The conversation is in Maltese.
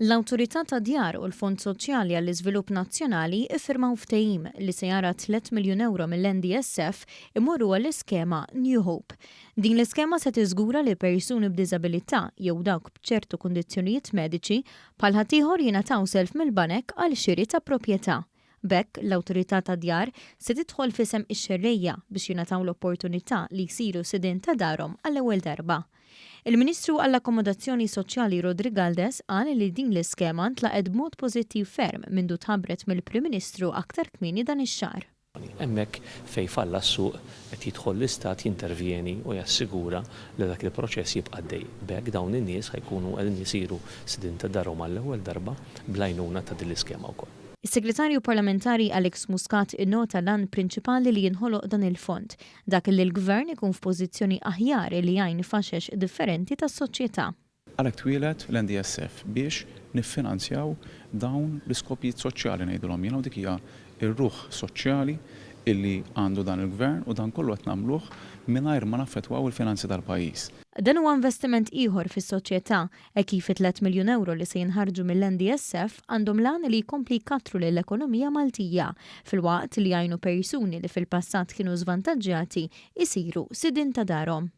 L-Awtorità tad-Djar u l-Fond Soċjali għall-Iżvilupp Nazzjonali iffirmaw ftehim li se jara 3 miljun ewro mill-NDSF imorru għall-iskema New Hope. Din l-iskema se tiżgura li persuni b'diżabilità jew dawk b'ċertu kundizzjonijiet mediċi bħal ħaddieħor jingħataw self mill-banek għal xiri ta' proprjetà. B'hekk, l-Awtorità tad-Djar se tidħol f'isem ix-xerrejja biex jingħataw l-opportunità li jsiru sidien ta' darhom għall-ewwel darba. Il-Ministru għall-Akkomodazzjoni Soċjali Roderick Galdes qal li din l-iskema ntlaqgħet b'mod pożittiv ferm mindu tħabbret mill-Prim Ministru aktar kmieni dan ix-xahar. Hemmhekk fejn falla s-suq qed jidħol l-Istat jintervjeni u jassigura li dak il-proċess jibqa' għaddej. B'hekk dawn in-nies ħa jkunu qegħdin isiru sidien ta' darhom għall-ewwel darba bl-għajnuna ta' din l-iskema wkoll. Is-Segretarju Parlamentari Alex Muscat innota l-għan prinċipali li jinħoloq dan il-fond, dak li l-Gvern ikun f'pożizzjoni aħjar li jgħin faxex differenti tas-soċjetà. Għalhekk twieled l-NDSF biex niffinanzjaw dawn l-iskopijiet soċjali ngħidilhom jiena u dik hija r-ruħ soċjali illi għandu dan il-Gvern u dan kollu qed nagħmluh mingħajr ma naffettwaw il-finanzi tal-pajjiż. Dan huwa investiment ieħor fis-soċjetà hekk kif it-tlett miljun ewro li se jinħarġu mill-NDSF għandhom l-għan li jkompli jkattru lill-ekonomija Maltija filwaqt li jgħinu persuni li fil-passat kienu żvantaġġjati jsiru sidien ta' darhom.